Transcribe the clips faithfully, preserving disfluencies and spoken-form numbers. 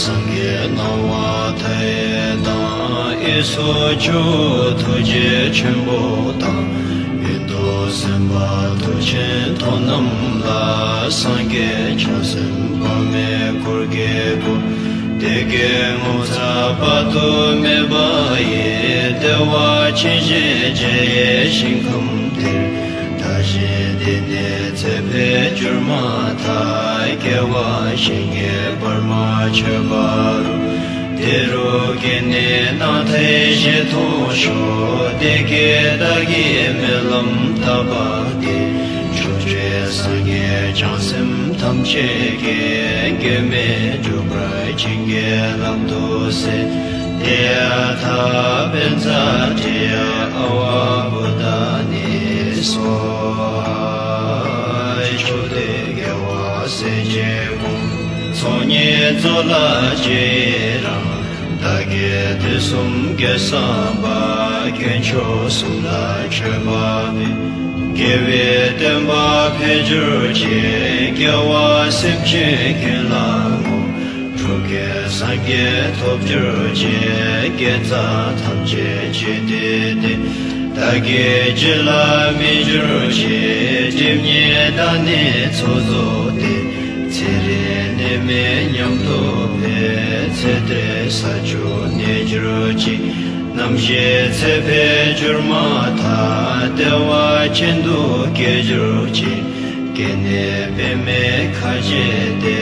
སངས་རྒྱས་སྣང་བ་མཐའ་ཡས་དང་། གཡས་སུ་ཇོ་བོ་ཐུགས་རྗེ་ཆེན་པོ་དང་། མཉན་དུ་སེམས་དཔའ་མཐུ་ཆེན་ཐོབ་རྣམས་ལ། སངས་རྒྱས་བྱང་སེམས་དཔག་མེད་འཁོར་གྱིས་བསྐོར། བདེ་དགེ་ངོ་མཚར་དཔག་ཏུ་མེད་པ་ཡི། ལྟེ་བ་ཆེན་ཞེས་བྱ་བའི་ཞིང་ཁམས་དེར། བདག་གཞན་འདི་ནས་ཚེ་འཕོས་གྱུར་མ་ཐག། སྐྱེ་བ་གཞན་གྱིས་བར་མ་ཆོད་པ་རུ། དེ་རུ་སྐྱེས་ནས་སྣང་མཐའི་གཞི་མཐོང་ཤོག། དེ་སྐད་བདག་གིས་སྨོན་ལམ་བཏབ་པ་དེ། ཕྱོགས་བཅུའི་སངས་རྒྱས་བྱང་སེམས་ཐམས་ཅད་ཀྱིས། གེགས་མེད་འགྲུབ་པར་བྱིན་གྱིས་བརླབ་ཏུ་གསོལ། ཏདྱ་ཐཱ། པཉྩ་ཏྲྱ་ཨ་ཝ་བོ་དྷ་ནི་སྭཱ་ཧཱ། ཕྱོགས་དུས་རྒྱལ་བ་སྲས་བཅས་དགོངས། ཚོགས་གཉིས་རྫོགས་ལ་ཅི་ཡི་རང་། བདག་གིས་དུས་གསུམ་རྒྱལ་བསངས་པ། དཀོན་མཆོག་གསུམ་ལ་མཆོད་པ་འབུལ། རྒྱལ་བའི་བསྟན་པ་འཕེལ་གྱུར་ཅིག། སྐྱེ་བ་སེམས་ཅན་ཀུན་ལ་བསྔོ། འགྲོ་ཀུན་སངས་རྒྱས་ཐོབ་གྱུར་ཅིག། དགེ་རྩ་ཐམས་ཅད་ཇི་སྡུད་དེ། བདག་གི་རྒྱུད་ལ་སྨིན་གྱུར་ཅིག། སྒྲིབ་གཉིས་དག་ནས་ཚོགས་རྫོགས་ཏེ། ཚེ་རིང་ནད་མེད་ཉམས་རྟོགས་འཕེལ། ཚེ་འདིར་ས་བཅུ་གནས་གྱུར་ཅིག། ནམ་ཞིག་ཚེ་འཕོས་གྱུར་མ་ཐག། བདེ་བ་ཅན་དུ་སྐྱེ་གྱུར་ཅིག། སྐྱེས་ནས་པདྨའི་ཁ་བྱེ་སྟེ།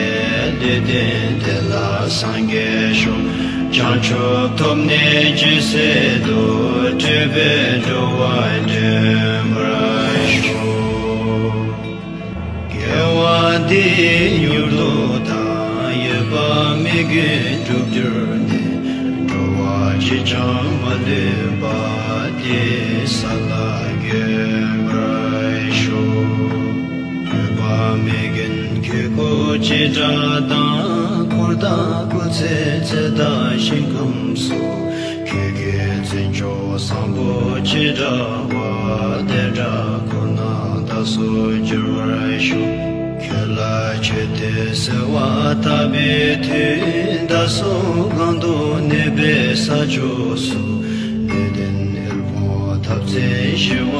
ལུས་རྟེན་དེ་ལ་སངས་རྒྱས་ཤོག། བྱང་ཆུབ་ཐོབ་ནས་ཇི་སྲིད་དུ། སྤྲུལ་པས་འགྲོ་བ་འདྲེན་པར་ཤོག། དགེ་བ་འདི་ཡིས་མྱུར་དུ་བདག། འོད་དཔག་མེད་ཀུན་འགྲུབ་གྱུར་ནས། འགྲོ་བ་གཅིག་ཀྱང་མ་ལུས་པ། དེའི་ས་ལ་འགོད་པར་ཤོག། འོད་དཔག་མེད་ཀུན་ཁྱེད་སྐུ་ཅི་འདྲ་དང་། འཁོར་དང་སྐུ་ཚེའི་ཚད་དང་ཞིང་ཁམས་སུ། ཁྱེད་ཀྱི་མཚན་མཆོག་བཟང་པོ་ཅི་འདྲ་བ། དེ་འདྲ་ཁོ་ན་བདག་སོགས་འགྱུར་བར་ཤོག། ཁྱོད་ལ་མཆོད་དེ་གསོལ་བ་བཏབ་པའི་མཐུས། བདག་སོགས་གང་དུ་གནས་པའི་ས་ཕྱོགས་སུ། ལུས་རྟེན་དབུལ་ཕོངས་འཐབ་རྩོད་ཞི་བ་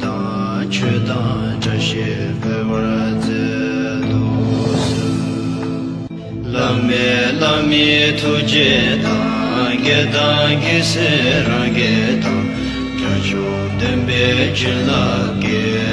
དང་། ཆོས་དང་བཀྲ་ཤིས་འཕེལ་བར་མཛད་དུ་གསོལ། བླ་མེད་བླ་མའི་ཐུགས་རྗེ་དང་། དགེ་དང་དགེ་སེམས་རང་གི་དང་། དགྲ་བཅོམ་བདེན་པའི་བྱིན་རླབས་ཀྱིས།